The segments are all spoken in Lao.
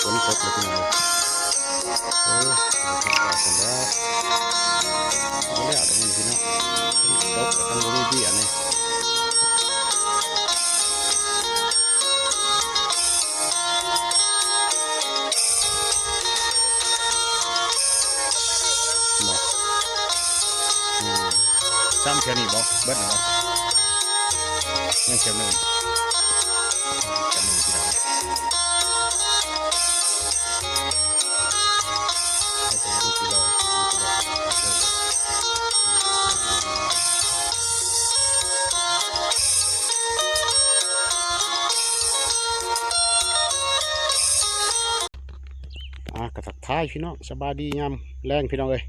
ຝົນຕົກແລ້ວພີ່ນ້ອງເອີຍ ໂອ້ຍ ທາງອອກພຸ້ນແຫຼະ ບໍ່ແລ້ວດອກມັນພີ່ນ້ອງ ຝົນຕົກກໍທັງບໍ່ມີເບ້ຍນີ້ ບໍ່ ອືມ ຊ້ຳແຖວນີ້ບໍ່ ເບິດແລ້ວບໍ່ ຍັງແຖວໜຶ່ງ ແຖວໜຶ່ງພີ່ນ້ອງ ໃຫ້ເຈົ້າຢູ່ກິໂລ ອ່າ ກໍທັກທາຍພີ່ນ້ອງ ສະບາຍດີຍາມແລງພີ່ນ້ອງເອີຍ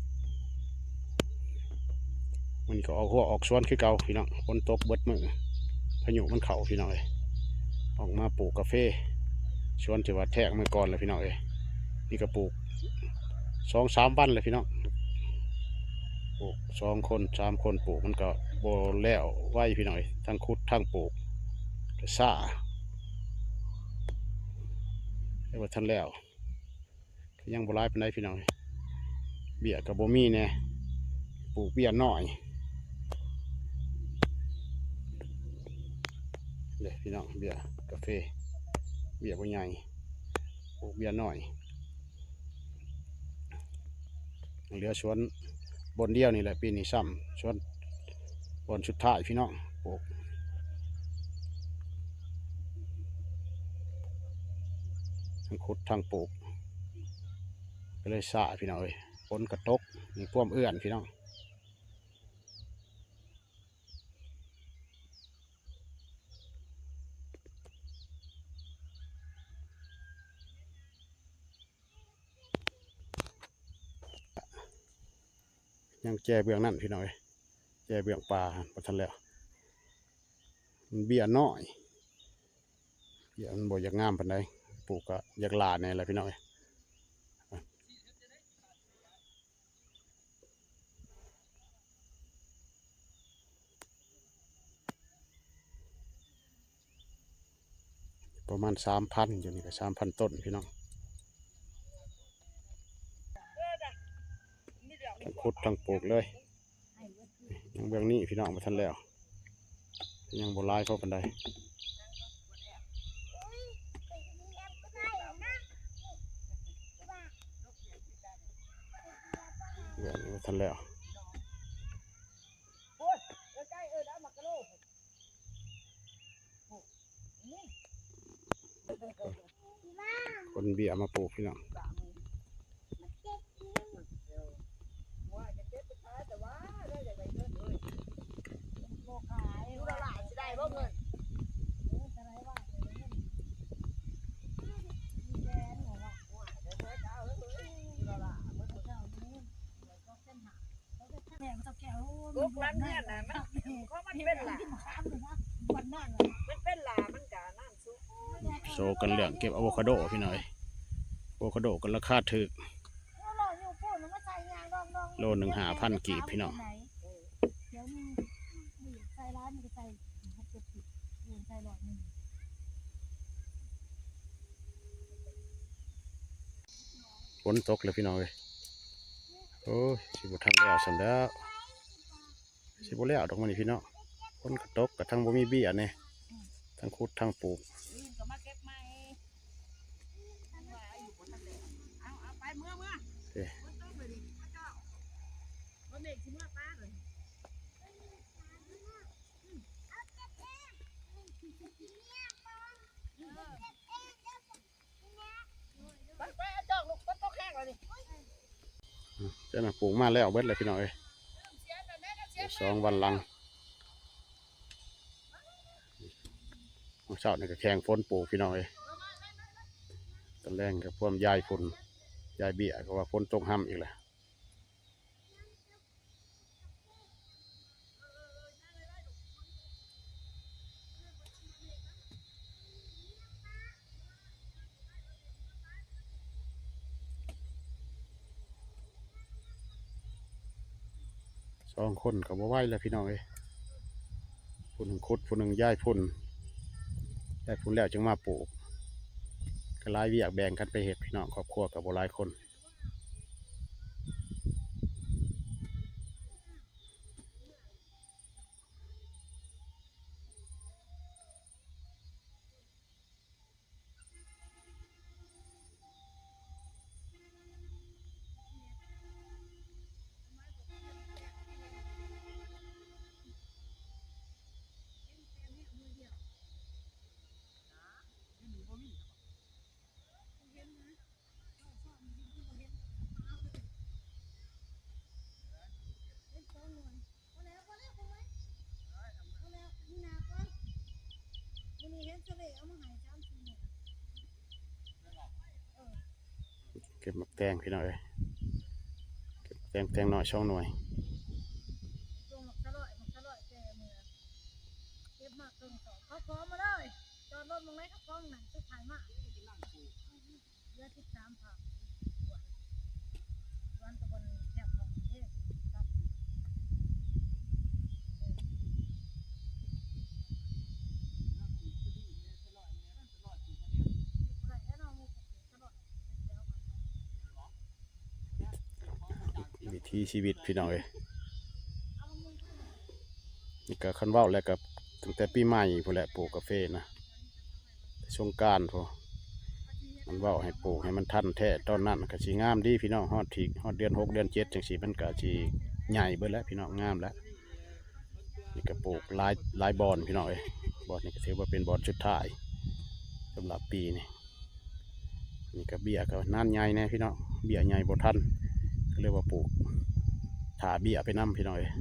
ມື້ນີ້ກໍອອກຮົ້ວອອກສວນຄືເກົ່າພີ່ນ້ອງ ຝົນຕົກເບິດມື້ ພາຍຸມັນເຂົ້າພີ່ນ້ອງເອີຍ ອອກມາປູກກາເຟ ສວນທີ່ວ່າແທກມື້ກ່ອນແຫຼະພີ່ນ້ອງເອີຍ ນີ້ກໍປູກສອງສາມວັນແລ້ວພີ່ນ້ອງ ປູກສອງຄົນສາມຄົນ ປູກມັນກໍບໍ່ແລ້ວໄວພີ່ນ້ອງເອີຍ ທັງຂຸດທັງປູກກໍຊ້າ ແຕ່ວ່າທັນແລ້ວ ກໍຍັງບໍ່ຫຼາຍປານໃດພີ່ນ້ອງເອີຍ ເບ້ຍກໍບໍ່ມີແດ່ ປູກເບ້ຍນ້ອຍເດ້ພີ່ນ້ອງ ເບ້ຍກາເຟ ເບ້ຍບໍ່ໃຫຍ່ ປູກເບ້ຍນ້ອຍ ເຫຼືອສວນບ່ອນດຽວນີ້ແຫຼະ ປີນີ້ຊ້ຳສວນບ່ອນສຸດທ້າຍພີ່ນ້ອງ ປູກ ທັງຂຸດທັງປູກ ກໍເລີຍຊ້າພີ່ນ້ອງເອີຍ ຝົນກໍຕົກ ມີຄວາມເອື້ອນພີ່ນ້ອງ ຍັງແຈເບື້ອງນັ້ນພີ່ນ້ອງເອີຍ ແຈເບື້ອງປ່າຫັ້ນບໍ່ທັນແລ້ວ ມັນເບ້ຍນ້ອຍ ເບ້ຍມັນບໍ່ຢາກງາມປານໃດ ປູກກໍຢາກຫຼ້າແດ່ລະພີ່ນ້ອງເອີຍ ປະມານສາມພັນ ຢູ່ນີ້ກໍສາມພັນຕົ້ນພີ່ນ້ອງ ທັງຂຸດທັງປູກເລີຍ ຍັງເບື້ອງນີ້ພີ່ນ້ອງບໍ່ທັນແລ້ວ ຍັງບໍ່ຫຼາຍພໍປານໃດ ເບື້ອງນີ້ບໍ່ທັນແລ້ວ. ຂົນເບ້ຍມາປູກພີ່ນ້ອງ ແມ່ນເຖົ້າແກ່ ໂອ້ຍ ລູກຫຼານເຮືອນນະ ມັນ ຂອງມັນເປັນຫຼ້າ ມັນເປັນຫຼ້າ ມັນກະນ້ຳຊຸກ ໂຊກັນເລື່ອງເກັບອາໂວຄາໂດພີ່ນ້ອງເອີຍ ອາໂວຄາໂດກໍລາຄາຖືກ ໂລໜຶ່ງຫ້າພັນກີບພີ່ນ້ອງ ດຽວນີ້ໃສ່ຫຼາຍມັນກໍໃສ່ຫົກເຈັດສິບ ໂອນໃສ່ຮ້ອຍໜຶ່ງ ຝົນຕົກແລ້ວພີ່ນ້ອງເອີຍ ໂອ້ຍ ຊິບໍ່ທັນແລ້ວຊັ້ນແລ້ວ ຊິບໍ່ແລ້ວດອກມື້ນີ້ພີ່ນ້ອງ ຝົນກໍຕົກ ກະທັງບໍ່ມີເບ້ຍແດ່ ທັງຂຸດທັງປູກ ອື່ນກໍມາເກັບໃໝ່ ເອົາ ເອົາໄປເມືອ ເມືອ ເອີ ຝົນຕົກເລີຍນີ້ ພະເຈົ້າ ບໍ່ແມ່ນຊິເມືອປາເລີຍ ໄປ ໄປ ເອົາຈອກລູກ ຝົນຕົກແຮງແລ້ວນີ້ ອືມ ເຈົ້ານະ ປູກມາແລ້ວເບິດແລ້ວພີ່ນ້ອງເອີຍ ສອງວັນຫຼັງ ມື້ເຊົ້ານີ້ກໍແຂ່ງຝົນປູກພີ່ນ້ອງເອີຍ ຕອນແລງກໍພວມຢາຍຝຸ່ນ ຢາຍເບ້ຍ ເພາະວ່າຝົນຕົກຮ່ຳອີກແລ້ວ. ສອງຄົນກໍບໍ່ໄຫວແລ້ວພີ່ນ້ອງເອີຍ ຜູ້ໜຶ່ງຂຸດ ຜູ້ໜຶ່ງຢາຍຝຸ່ນ ຢາຍຝຸ່ນແລ້ວຈຶ່ງມາປູກ ກ ກໍຫຼາຍວຽກແບ່ງກັນໄປເຮັດພີ່ນ້ອງ ຄອບຄົວກໍບໍ່ຫຼາຍຄົນ. ເກັບໝາກແຕງພີ່ນ້ອງເອີຍ ເກັບແຕງ ແຕງນ້ອຍສອງໜ່ວຍ. ເກັບໝາກເຄິ່ງສອງ ເຂົາພ້ອມມາເລີຍ ຈອດລົດໝ່ອງໃດເຂົາພ້ອມນັ້ນ ສຸດທ້າຍມາ ເຫຼືອສິບສາມພັກ ສວນ ສວນຕະວັນແຄບຂອງເດ້ ຕັດ ວິຖີຊີວິດພີ່ນ້ອງເອີຍ. ນີ້ກໍຄັນເວົ້າແລ້ວກໍຕັ້ງແຕ່ປີໃໝ່ພຸ້ນແຫຼະ ປູກກາເຟນະ ສົງການພຸ້ນ ມັນເວົ້າໃຫ້ປູກໃຫ້ມັນທັນແທ້ ຕອນນັ້ນກໍຊິງາມດີພີ່ນ້ອງ ຮອດທີ່ ຮອດເດືອນຫົກເດືອນເຈັດຈັ່ງຊີ້ ມັນກໍຊິໃຫຍ່ເບິດແລ້ວພີ່ນ້ອງ ງາມແລ້ວ. ນີ້ກໍປູກຫຼາຍ ຫຼາຍບ່ອນພີ່ນ້ອງເອີຍ ບ່ອນນີ້ກໍຖືວ່າເປັນບ່ອນສຸດທ້າຍສຳລັບປີນີ້. ນີ້ກໍເບ້ຍກໍນານໃຫຍ່ແດ່ພີ່ນ້ອງ ເບ້ຍໃຫຍ່ບໍ່ທັນ ກໍເລີຍວ່າປູກຖ້າເບ້ຍໄປນຳພີ່ນ້ອງເອີຍ.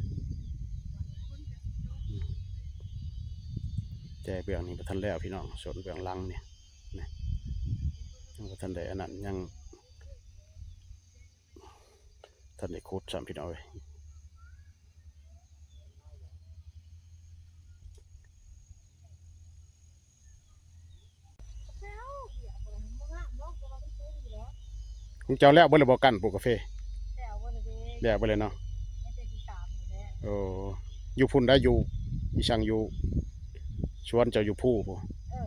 ແຈເບື້ອງນີ້ບໍ່ທັນແລ້ວພີ່ນ້ອງ ສ່ວນເບື້ອງຫຼັງນີ້ ນີ້ ຍັງບໍ່ທັນໄດ້ອັນນັ້ນ ຍັງ ທັນໄດ້ຂຸດຊ້ຳພີ່ນ້ອງເອີຍ. ຂອງເຈົ້າແລ້ວເບິດແລ້ວບໍ່ ການປູກກາເຟ? ແລ້ວເບິດແລ້ວເດ້ ແລ້ວເບິດແລ້ວເນາະ ຍັງແຕ່ຊິຕາມນີ້ແຫຼະ. ໂອ້ ຢູ່ພຸ້ນໄດ໋ ຢູ່ອີ່ສັງ ຢູ່ສວນເຈົ້າຢູ່ພູພຸ້ນ ເອີ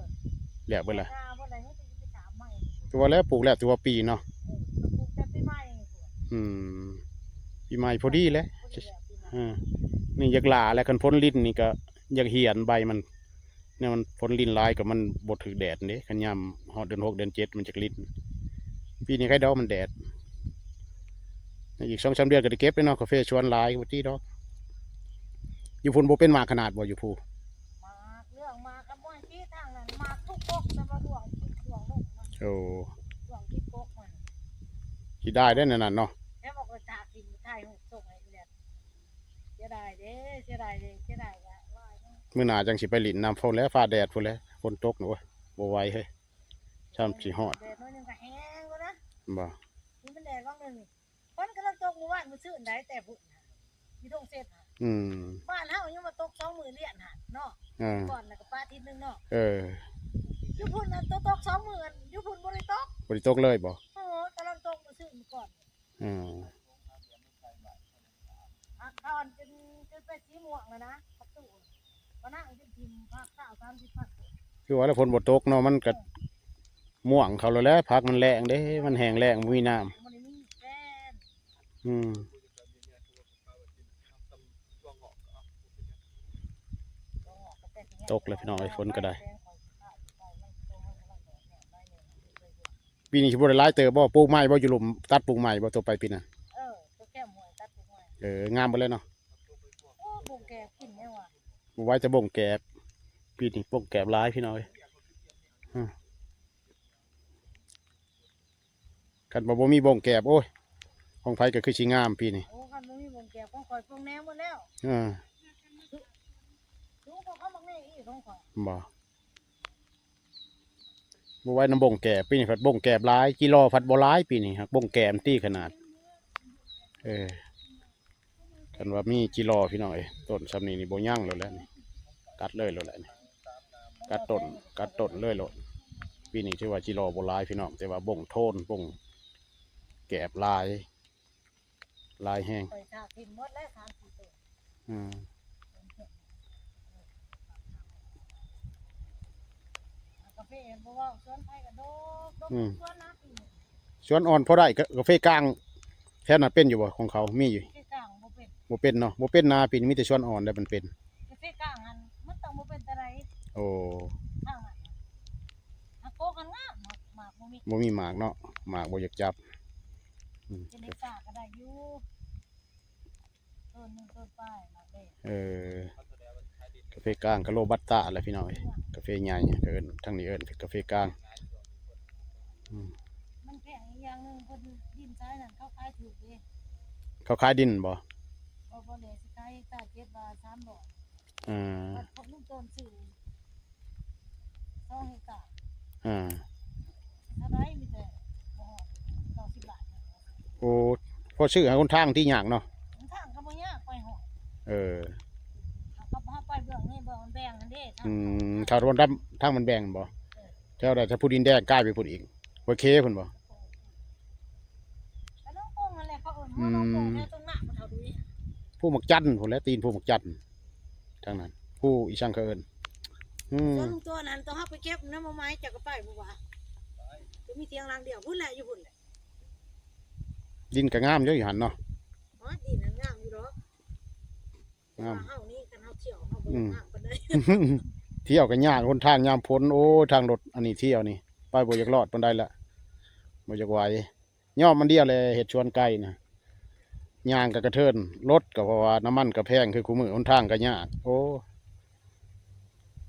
ແລ້ວເບິດແລ້ວ ແລ້ວເບິດແລ້ວ ຍັງແຕ່ຊິໄປຕາມໃໝ່. ຄືວ່າແລ້ວ ປູກແລ້ວຖືວ່າປີເນາະ ເອີ ເພິ່ນປູກແຕ່ປີໃໝ່ນີ້ພຸ້ນ. ອືມ ປີໃໝ່ພໍດີແຫຼະ ພໍດີແລ້ວປີໃໝ່ ເອີ ນີ້ຢາກຫຼ້າແລ້ວ ຄັນຝົນລິນນີ້ກໍຢາກເຫ່ຽນໃບມັນ ແນວມັນຝົນລິນຫຼາຍກໍມັນບໍ່ຖືກແດດເດ້ ຄັນຍາມຮອດເດືອນຫົກເດືອນເຈັດມັນຈະລິນ. ປີນີ້ໄຄດອກມັນແດດ ອີກສອງສາມເດືອນກໍໄດ້ເກັບແລ້ວເນາະ ກາເຟສວນຫຼາຍບໍ່ຕິດອກ. ຢູ່ພຸ້ນບໍ່ເປັນໝາກຂະໜາດບໍ່ ຢູ່ພູ? ໝາກ ເລື່ອງໝາກກໍບໍ່ໃຫ້ຕິດທາງນັ້ນ ໝາກທຸກກົກ ແຕ່ວ່າດວງ ດວງລົງນະ. ໂອ້ ດວງຕິດກົກມັນ ຊິໄດ້ເດ້ແນວນັ້ນເນາະ ແລ້ວບອກວ່າຈາກທີ່ຖ່າຍຮູບສົ່ງໃຫ້ແລ້ວ. ເສຍດາຍເດ້ ເສຍດາຍເດ້ ເສຍດາຍຫຼາຍເນາະ. ມື້ໜ້າຈັ່ງຊິໄປຫຼິ້ນນຳພຸ້ນແຫຼະ ຟ້າແດດພຸ້ນແຫຼະ ຝົນຕົກນະ ໂອ້ຍ ບໍ່ໄຫວເຮີ້ຍ ຊ້ຳຊິຮອດ. ແດດໜ້ອຍໜຶ່ງກໍແຮງແລ້ວນະ ບໍ່ ນີ້ມັນແດດວັງໜຶ່ງນີ້ ຝົນກຳລັງຕົກມື້ວານມື້ຊືນໃດ ແຕ່ພຸ້ນນະ ຢູ່ທົ່ງເສັດນະ. ອືມ ບ້ານເຮົາຍັງວ່າຕົກສອງມື້ລຽນຫັ້ນເນາະ ເອີ ກ່ອນນະກໍປະອາທິດໜຶ່ງເນາະ. ເອີ ຢູ່ພຸ້ນນະຕົກສອງມື້ ຢູ່ພຸ້ນບໍ່ໄດ້ຕົກ ບໍ່ໄດ້ຕົກເລີຍບໍ່? ໂອ້ ກຳລັງຕົກມື້ຊືນມື້ກ່ອນ. ອືມ ອາ ຕອນຈົນ ຈົນໄປສີມ່ວງແລ້ວນະ ປະຕູ ມານັ່ງຈົນຖິ້ມຜັກຊາວສາມສິບພັນ. ຄືວ່າແລ້ວ ຝົນບໍ່ຕົກເນາະ ມັນກໍ ເອີ ມ່ວງເຂົ້າແລ້ວແຫຼະ ຜັກມັນແລ້ງເດ້ ມັນແຫ້ງແລ້ງ ບໍ່ມີນ້ຳ ບໍ່ໄດ້ມີແຟນ. ອືມ ຕົກແລ້ວພີ່ນ້ອງເອີຍ ຝົນກໍໄດ້. ປີນີ້ຊິບໍ່ໄດ້ຫຼາຍເຕີບບໍ່? ປູກໃໝ່ບໍ່? ຢູ່ລຸ່ມຕັດປູກໃໝ່ບໍ່? ຕໍ່ໄປປີໜ້າ ເອີ ຕົວແຄມຫ້ວຍຕັດປູກໃໝ່. ເອີ ງາມເບິດແລ້ວເນາະ. ໂອ້ ບົ້ງແກບກິນແລ້ວວ່າ ບໍ່ໄວ້ແຕ່ບົ້ງແກບ ປີນີ້ບົ້ງແກບຫຼາຍພີ່ນ້ອງເອີຍ. ອືມ ຄັນວ່າບໍ່ມີບົ້ງແກບ ໂອ້ຍ ຂອງໃຜກໍຄືຊິງາມປີນີ້. ໂອ້ ຄັນບໍ່ມີບົ້ງແກບຂອງຂ້ອຍປົງແນວໝົດແລ້ວ. ເອີ ສູງກວ່າຂອງບັກນີ້ອີກຂອງຂ້ອຍ. ບໍ່ ບໍ່ໄວ້ນຳບົ້ງແກບ ປີນີ້ພັດບົ້ງແກບຫຼາຍ ຈີລໍພັດບໍ່ຫຼາຍປີນີ້ ຫາກບົ້ງແກບມັນຕີຂະໜາດ. ເອີ ຄັນວ່າມີຈີລໍພີ່ນ້ອງເອີຍ ຕົ້ນຊ່ຳນີ້ນີ້ບໍ່ຍັງແລ້ວແຫຼະນີ້ ກັດເລີຍໂລດແຫຼະນີ້ ກັດຕົ້ນ ກັດຕົ້ນເລີຍໂລດ. ປີນີ້ຖືວ່າຈີລໍບໍ່ຫຼາຍພີ່ນ້ອງ ແຕ່ວ່າບົ້ງໂທນ ບົ້ງແກບຫຼາຍ ຫຼາຍແຮງ. ຂ້ອຍສາກຖິ້ມໝົດແລ້ວສາມສີ່ໂຕ. ອືມ ແລ້ວກໍ ແມ່ນ ບໍ່ເວົ້າ ສວນໃຜກໍດົກ ດົກ ອືມ ສວນນະປີນີ້ ສວນອ່ອນພໍໄດ້ ກາ ກາເຟກາງແຖວນັ້ນເປັນຢູ່ບໍ່ ຂອງເຂົາມີຢູ່? ກາເຟກາງບໍ່ເປັນ ບໍ່ເປັນເນາະ ບໍ່ເປັນນາ ປີນີ້ມີແຕ່ສວນອ່ອນແລ້ວມັນເປັນ ກາເຟກາງຫັ້ນ ມັນຕ້ອງບໍ່ເປັນຕາໃດ. ໂອ້ ທາງນັ້ນ ຫາກໂກກງາມ ໝາກ ໝາກບໍ່ມີ ບໍ່ມີໝາກເນາະ ໝາກບໍ່ຢາກຈັບ ອືມ ເປັນເຮັດສາກໍໄດ້ຢູ່. ຕົ້ນໜຶ່ງຕົ້ນປາຍ ໝາກແດງ ເອີ ກາເຟກາງກະໂລບັດຕາແຫຼະພີ່ນ້ອງເອີຍ ກາເຟໃຫຍ່ ເອີ້ນ ທາງນີ້ເອີ້ນກາເຟກາງ ອືມ ມັນແພງອີກຢ່າງໜຶ່ງ ເພິ່ນດິນຊາຍນັ້ນເຂົາຂາຍຖືກເດ້ ເຂົາຂາຍດິນບໍ່? ບໍ່ ບໍ່ແຫຼະ ຊິຂາຍເຮັກຕາເຈັດບາດ ສາມຮ້ອຍ ອ່າ ບັດພວກລຸງຕົ້ນຊື້ສອງເຮັກຕາ ອ່າ ເທົ່າໃດ ມີແຕ່ບໍ່ຮອດເກົ້າສິບບາດ ໂອ້ ພໍຊື້ໃຫ້ຫົນທາງທີ່ຍາກເນາະ ຫົນທາງກໍບໍ່ຍາກ ໄປຮອດ ເອີ ເຮົາກໍ ເຮົາໄປເບື້ອງນີ້ ເບື້ອງມັນແບ່ງຫັ້ນເດ້ ທາງ ອືມ ເຂົ້າ ເຂົ້າທາງ ທາງມັນແບ່ງບໍ່? ເອີ ແຖວໃດ ຖ້າພູດິນແດງກາຍໄປພຸ້ນອີກ ຫ້ວຍເຄພຸ້ນບໍ່? ກະໜອງກົງຫັ້ນແຫຼະ ເຂົາເອີ້ນ ອືມ ຫົວໜອງກົງ ແຖວຕົງໜ້າ ບໍ່ເທົ່າດຸຍ ພູໝາກຈັນພຸ້ນແຫຼະ ຕີນພູໝາກຈັນ ທາງນັ້ນ ພູອີ່ສັງເຂົາເອີ້ນ ອືມ ສ່ວນລຸງໂຕນັ້ນ ຕອນເຮົາໄປເກັບນ້ຳໝາກໄມ້ ເຈົ້າກໍໄປບໍ່ວະ? ກໍມີທຽງຫຼັງດຽວ ພຸ້ນແຫຼະ ຢູ່ພຸ້ນແຫຼະ ດິນກໍງາມຢູ່ ຢູ່ຫັ້ນເນາະ ອໍ ດິນຫັ້ນງາມຢູ່ດອກ ງາມ ແຕ່ວ່າເຮົານີ້ ຄັນເຮົາທ່ຽວ ເຮົາບໍ່ ອືມ ງາມປານໃດ ທ່ຽວກໍຍາກ ຫົນທາງຍາມຝົນ ໂອ້ຍ ທາງລົດອັນນີ້ທ່ຽວນີ້ ໄປບໍ່ຢາກລອດປານໃດລະ ບໍ່ຢາກໄຫວ. ຍອມອັນດຽວແຫຼະ ເຮັດສວນໄກ່ນະ ຍ່າງກໍກະເທີນ ລົດກໍ ເພາະວ່ານ້ຳມັນກໍແພງຄືຄູ່ມື້ ຫົນທາງກໍຍາກ ໂອ້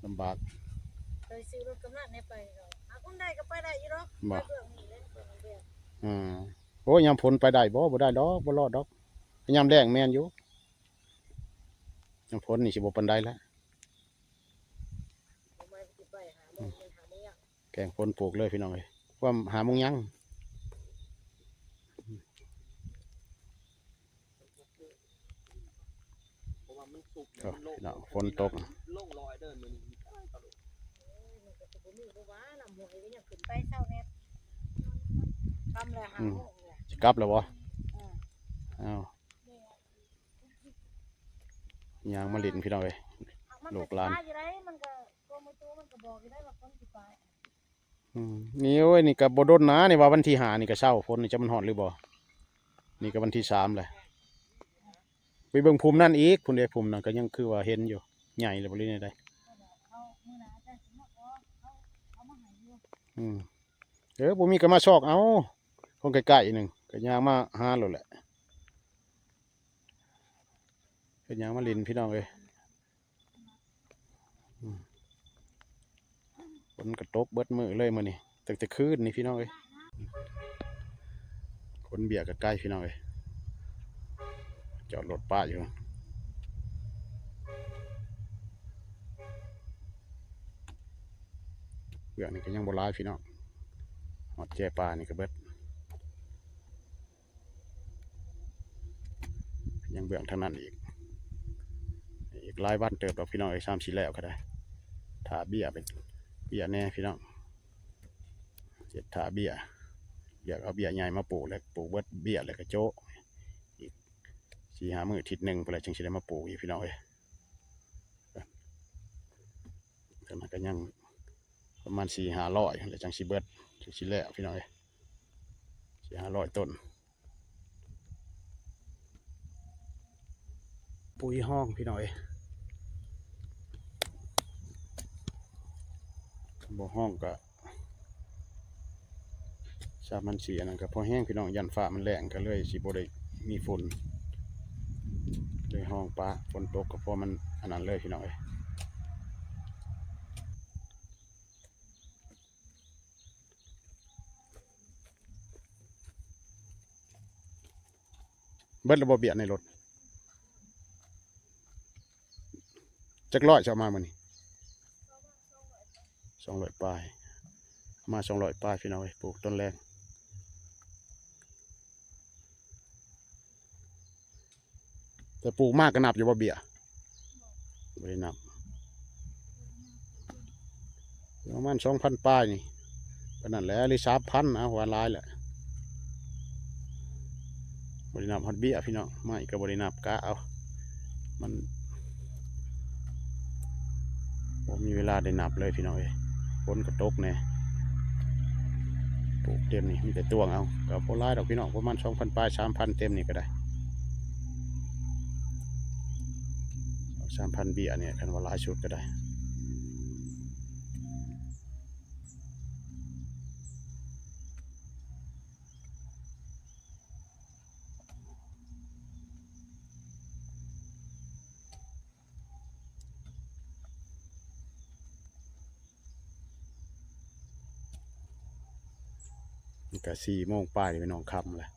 ລຳບາກ ໄປຊື້ລົດກຳນັນໃຫ້ໄປ ຫາຄົນໃດກໍໄປໄດ້ຢູ່ດອກ ບໍ່ ໄປເບື້ອງນີ້ແຫຼະ ເບື້ອງນີ້ແຫຼະ ອ່າ ໂອ້ຍ ຍາມຝົນໄປໄດ້ບໍ່? ບໍ່ໄດ້ດອກ ບໍ່ລອດດອກ ຍາມແລ້ງແມ່ນຢູ່ ຍາມຝົນນີ້ຊິບໍ່ປານໃດລະ ແກງຝົນປູກເລີຍພີ່ນ້ອງເອີຍ ຄວາມຫ້າໂມງຍັງ ເພາະວ່າມັນສຸກ ໂອ້ ພີ່ນ້ອງ ຝົນຕົກ ລົງລອຍເດີ ມື້ນີ້ ໂອ້ຍ ມັນກໍຊິບໍ່ມີບໍ່ວ່າ ນ້ຳຫ້ວຍກໍຍັງຂຶ້ນໄປເຊົ້າແດ່ ຄ່ຳແລ້ວ ຫ້າໂມງແລ້ວ ຊິກັບແລ້ວບໍ່? ເອີ ອ້າວ ຍ່າງມາຫຼິ້ນພີ່ນ້ອງເອີຍ ມັນກໍ ລູກຫຼານ ຊິໄປຢູ່ໃດ ມັນກໍ ກົມອຸຕຸມັນກໍບອກຢູ່ໃດວ່າຝົນຊິໄປ ອືມ ນີ້ ໂອ້ຍ ນີ້ກໍບໍ່ດົນນາ ນີ້ວ່າວັນທີຫ້ານີ້ກໍເຊົາ ຝົນນີ້ຈັກມັນຮອດຫຼືບໍ່ ນີ້ກໍວັນທີສາມແລ້ວ ໄປເບິ່ງພູມນັ້ນອີກ ພຸ້ນເດ້ ພູມນັ້ນກໍຍັງຄືວ່າເຫັນຢູ່ ໃຫຍ່ແລ້ວບໍ່ ຫຼືແນວໃດ ເອົາ ມື້ໜ້າຈະຊິມາຂໍ ເຂົາເອົາມາໃຫ້ຢູ່ ອືມ ເອີ ບໍ່ມີກໍມາຊອກເອົາ ຄົນໃກ້ໆ ໜຶ່ງ ກໍຍ່າງມາຫາໂລດແຫຼະ ກໍຍ່າງມາຫຼິ້ນພີ່ນ້ອງເອີຍ. ອືມ ຝົນກໍຕົກເບິດມື້ເລີຍມື້ນີ້ ຕັ້ງແຕ່ຄືນນີ້ພີ່ນ້ອງເອີຍ ຂົນເບ້ຍກໍໄກພີ່ນ້ອງເອີຍ ຈອດລົດປະຢູ່ ເບື້ອງນີ້ກໍຍັງບໍ່ຫຼາຍພີ່ນ້ອງ ຮອດແຈປ່ານີ້ກໍເບິດ. ຍັງເບື້ອງທາງນັ້ນອີກ ອີກຫຼາຍວັນເຕີບດອກພີ່ນ້ອງເອີຍ ສ່ຳຊິແລ້ວກໍໄດ້ ຖ້າເບ້ຍເປັນ ເບ້ຍແດ່ພີ່ນ້ອງ ເຮັດຖ້າເບ້ຍ ຢາກເອົາເບ້ຍໃຫຍ່ມາປູກ ແລ້ວປູກເບິດເບ້ຍແລ້ວກໍໂຈະ ອີກສີ່ຫ້າມື້ ທິດໜຶ່ງພຸ້ນແຫຼະ ຈຶ່ງຊິໄດ້ມາປູກອີກພີ່ນ້ອງເອີຍ. ແຕ່ມັນກໍຍັງປະມານສີ່ຫ້າຮ້ອຍຫັ້ນແຫຼະ ຈັ່ງຊິເບິດ ຈັ່ງຊິແລ້ວພີ່ນ້ອງເອີຍ ສີ່ຫ້າຮ້ອຍຕົ້ນ ປຸ໋ຍຮອງພີ່ນ້ອງເອີຍ ບໍ່ຮອງກໍ ສາມພັນສີ່ ອັນນັ້ນກໍພໍແຮງພີ່ນ້ອງ ຢ້ານຟ້າມັນແລ້ງ ກໍເລີຍຊິບໍ່ໄດ້ມີຝົນ ເລີຍຮອງປະ ຝົນຕົກກໍພໍມັນອັນນັ້ນເລີຍພີ່ນ້ອງເອີຍ. ເບິດແລ້ວບໍ່ເບ້ຍໃນລົດ? ຈັກຮ້ອຍເຈົ້າມາມື້ນີ້? ສອງຮ້ອຍປາຍ ມາສອງຮ້ອຍປາຍພີ່ນ້ອງເອີຍ ປູກຕອນແລງ ແຕ່ປູກມາກໍນັບຢູ່ບໍ່ເບ້ຍ? ບໍ່ໄດ້ນັບ ປະມານສອງພັນປາຍນີ້ ປານນັ້ນແຫຼະ ຫຼືສາມພັນ ເອົາວ່າຫຼາຍແຫຼະ ບໍ່ໄດ້ນັບຮອດເບ້ຍພີ່ນ້ອງ ໄມ້ກໍບໍ່ໄດ້ນັບ ກະເອົາ ມັນບໍ່ມີເວລາໄດ້ນັບເລີຍພີ່ນ້ອງເອີຍ. ຝົນກໍຕົກແດ່ ປູກເຕັມນີ້ມີແຕ່ຕວງເອົາ ກໍບໍ່ຫຼາຍດອກພີ່ນ້ອງ ປະມານສອງພັນປາຍ ສາມພັນ ເຕັມນີ້ກໍໄດ້ ສອງສາມພັນເບ້ຍນີ້ ຄັນວ່າຫຼາຍສຸດກໍໄດ້. ນີ້ກໍສີ່ໂມງປາຍແລ້ວພີ່ນ້ອງ ຄ່ຳແລ້ວ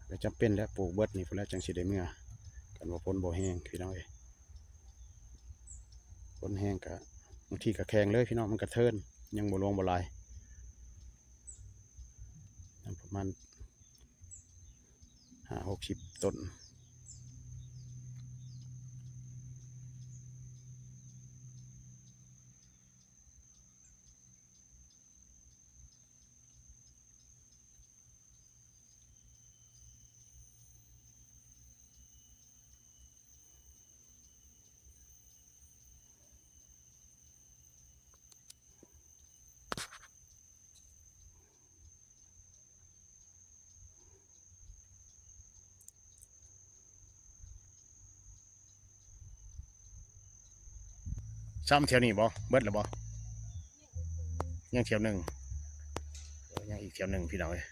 ກໍຈຳເປັນແຫຼະ ປູກເບິດນີ້ພຸ້ນແຫຼະ ຈັ່ງຊິໄດ້ເມືອ ຄັນວ່າຝົນບໍ່ແຮງພີ່ນ້ອງເອີຍ ຝົນແຮງກໍບາງທີກໍແຂງເລີຍພີ່ນ້ອງ ມັນກະເທີນ ຍັງບໍ່ຫຼວງບໍ່ຫຼາຍ ຍັງປະມານ ຫ້າຫົກສິບຕົ້ນ ຊ້ຳແຖວນີ້ບໍ່? ເບິດແລ້ວບໍ່? ຍັງແຖວໜຶ່ງ ເອີ ຍັງອີກແຖວໜຶ່ງພີ່ນ້ອງເອີຍ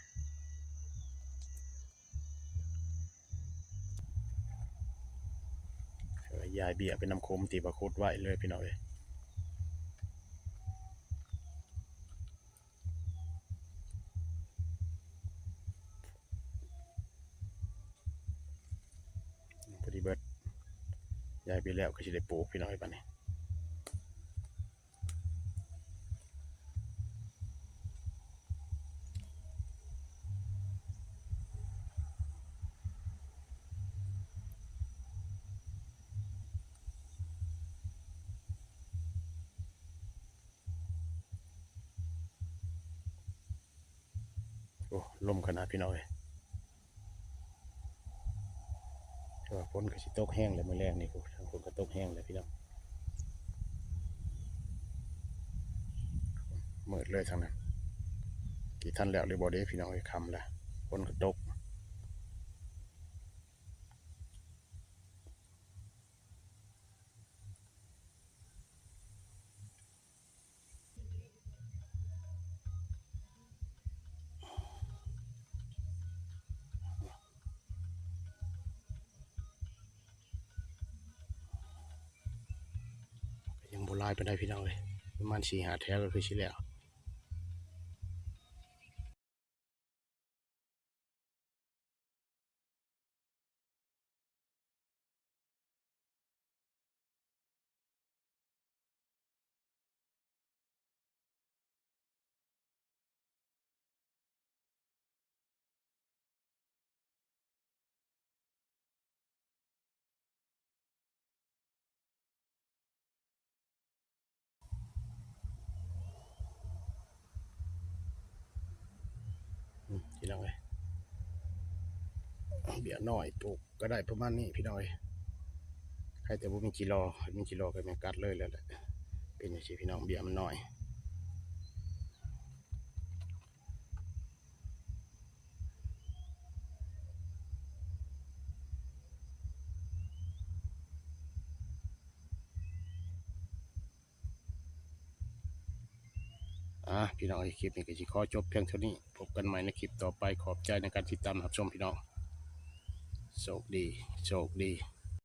ເອີ ຢາຍເບ້ຍໄປນຳຂຸມທີ່ວ່າຂຸດໄວ້ເລີຍພີ່ນ້ອງເອີຍ. ພໍດີເບິດ ຢາຍເບ້ຍແລ້ວກໍຊິໄດ້ປູກພີ່ນ້ອງເອີຍ ບາດນີ້ ໂອ້ ລົມຂະໜາດພີ່ນ້ອງເອີຍ ແຕ່ວ່າຝົນກໍຊິຕົກແຮງແຫຼະ ມື້ແລງນີ້ ທາງພຸ້ນກໍຕົກແຮງແຫຼະພີ່ນ້ອງ ມືດເລີຍທາງນັ້ນ ຊິທັນແລ້ວຫຼືບໍ່ເດ້ພີ່ນ້ອງເອີຍ ຄ່ຳແລ້ວ ຝົນກໍຕົກ. ຍັງບໍ່ຫຼາຍປານໃດພີ່ນ້ອງເອີຍ ປະມານສີ່ຫ້າແຖວກໍຄືຊິແລ້ວ. ອືມ ພີ່ນ້ອງເອີຍ ເບ້ຍນ້ອຍປູກກໍໄດ້ປະມານນີ້ພີ່ນ້ອງເອີຍ ໃຜແຕ່ບໍ່ມີຈີລໍ ຄັນມີຈີລໍກໍແມ່ນກັດເລີຍແລ້ວແຫຼະ ເປັນຈັ່ງຊີ້ພີ່ນ້ອງ ເບ້ຍມັນນ້ອຍ. ອ່າ ພີ່ນ້ອງເອີຍ ຄລິບນີ້ກໍຊິຂໍຈົບພຽງເທົ່ານີ້ ພົບກັນໃໝ່ໃນຄລິບຕໍ່ໄປ ຂອບໃຈໃນການຕິດຕາມຮັບຊົມພີ່ນ້ອງ ໂຊກດີ ໂຊກດີ.